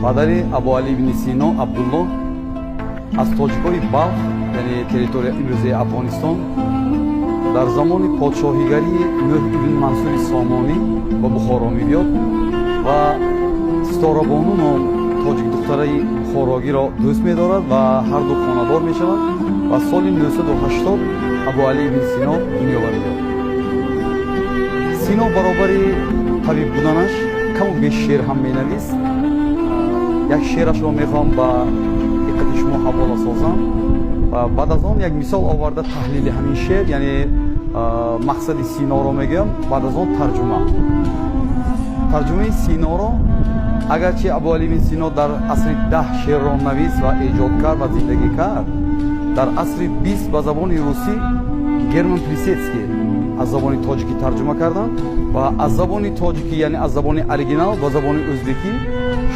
Падари Абуалӣ ибни Сино, Абдуллоҳ, аз тоҷикои Балх, яъне территория имрӯзаи Афғонистон, дар замони подшоҳигарии Нӯҳ ибн Мансури Сомонӣ ба Бухоро мебиёд ва Ситорабону ном тоҷикдухтараи бухорогиро дӯст медорад ва ҳарду хонадор мешаванд ва соли 980 Абуалӣ ибни Сино дунё меёд. Сино баробари табиб буданаш каму беш шеър ҳам менавист. Як шеърашро мехоҳам ба диққати шумо ҳавола созам ва баъд аз он як мисол оварда, таҳлили ҳамин шеър, яъне мақсади Синоро мегӯям. Баъд аз он тарҷумаи Синоро. Агарчи Абуалӣ ибн Сино дар асри 10 шеърро навист ва эҷод кард ва зиндагӣ кард, дар асри 20 ба забони русӣ Герман Плисецкий аз забони тоҷикӣ тарҷума карданд ва аз забони тоҷикӣ, яъне аз забони оригинал, ба забони ӯзбекӣ.